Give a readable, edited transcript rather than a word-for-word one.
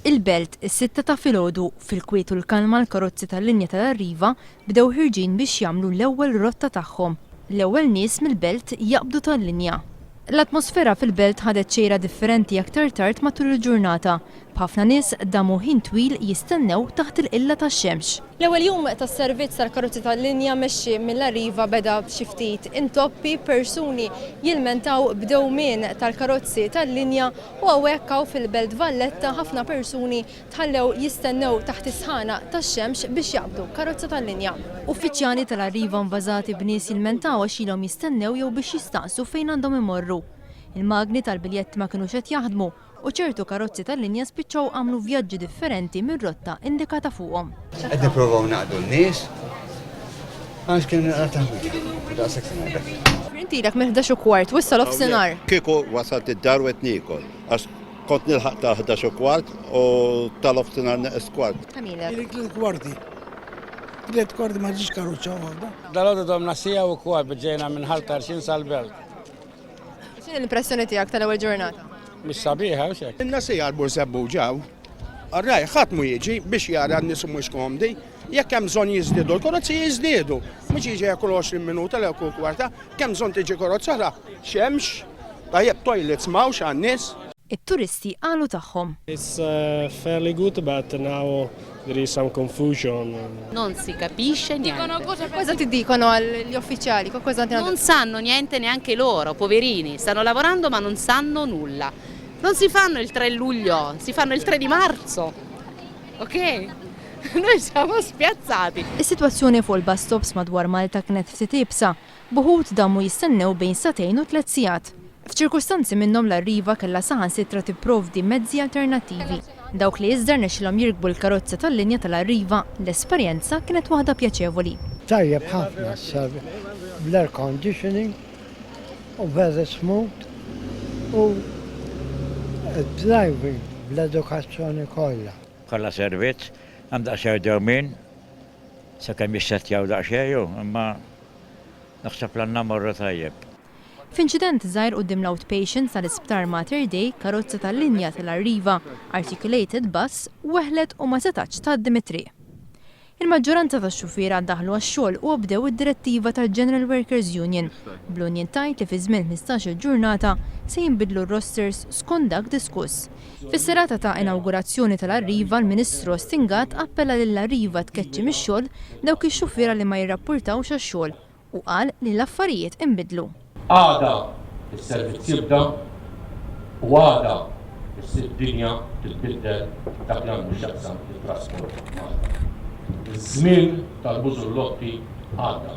Il-Belt, is-sitta ta' filgħodu, fil-kwiet u l-kalma l-karozzi tal-linja tal-Arriva bdew ħirġin biex jagħmlu l-ewwel rotta tagħhom. L-ewwel nies mill-Belt jaqbdu tal-linja. L-atmosfera fil-Belt ħadet xejra differenti aktar tard matul il-ġurnata, b'ħafna nies damu ħin twil jistennew taħt il-qilla tax-xemx. L-ewwel jum tas-servizz tal-karozzi tal-linja mmexxi mill-Arriva beda b'xi ftit intoppi, persuni jilmentaw b'dewmien tal-karozzi tal-linja U hawnhekk hawn fil-Belt Valletta ħafna persuni tħallew jistennew taħt is-sħana tax-xemx biex jaqbdu karozza tal-linja. Uffiċjali tal-Arriva invażati b'nies jilmentaw għax ilhom jistennew jew biex jistaqsu fejn għandhom imorru. Il-magni tal-biljetti ma kinux qed jaħdmu u ċertu karozzi tal-linja spiċċaw għamlu vjaġġi differenti mir-rotta indikata fuqhom. Qed nipprovaw naqdu n-nies għax kien naqra taħwida. Daqshekk se ngħidlek. Inti ilek mill-11 u kwart u issa nofsinhar. Kieku wasalt id-dar u qed niekol għax kont nilħaq tal-11 u kwart u tal-nofsinhar neqes kwart. Kemm ilek? Ili tliet kwarti. Tliet kwarti ma ġietx karozza waħda. Dalgħodu domna siegħa u kwart biex ġejna minn Ħal Tarxien sal-Belt. X'inhi l-impressjoni tiegħek tal-ewwel ġurnata? Mhix sabiħa, hux hekk? Ilna siegħa l-Burżebbuġa hawn. Arraj, ħadd mhu jiġi biex jara n-nies mhux komdi. Jekk hemm bżonn jiżdiedu l-karozzi jiżdiedu. Mhux jiġi kull 20 minuta jew kull kwarta, kemm bżonn tiġi karozza oħra. Xemx, tajjeb toilets m'hawnx għan-nies. It-turisti qalu tagħhom. It's fairly good but now there is some confusion. Non si capisce niente. Cosa ti dicono gli ufficiali? Cosa ti hanno Non sanno niente neanche loro, poverini, stanno lavorando ma non sanno nulla. Non si fanno il 3 luglio, si fanno il 3 di marzo. Ok? Noi siamo spiazzati. Is-sitwazzjoni fuq il-bus stops madwar Malta kienet ftit iebsa, b'uħud damu jistennew bejn sagħtejn u tlett sigħat. F'ċirkustanzi minnhom l-Arriva kellha saħansitra tipprovdi mezzi alternattivi. Dawk li iżda rnexxilhom jirkbu l-karozza tal-linja tal-Arriva, l-esperjenza kienet waħda pjaċevoli. Tajjeb ħafna s-servizz bl-air conditioning u very smooth u d-driving bl-edukazzjoni kollha. Bħala servizz hemm daqsxejn dewmien sakemm jissettjaw daqsxejn hu, imma naħseb l-għandna mmorru tajjeb. F'inċident żgħir quddiem l-outpatients tal-Isptar Mater Dei, karozza tal-linja tal-Arriva articulated bus weħlet u ma setgħetx tgħaddi mit-triq. Il-maġġoranza tax-xufiera daħlu għax-xogħol u obdew id-direttiva tal-General Workers Union, bl-union tgħid li fi żmien 15-il ġurnata se jinbidlu r-rosters skont dak diskuss. Fis-serata ta' inawgurazzjoni tal-Arriva, l-Ministru Austin Gatt appella lill-Arriva tkeċċi mix-xogħol dawk ix-xufiera li ma jirrappurtawx għax-xogħol u qal li l-affarijiet inbidlu. Għada s-servizz jibda u għada d-dinja titbiddel f'dak li għandu x'jaqsam it-trasport f'Malta. Iż-żmien tal-bużullotti għadda.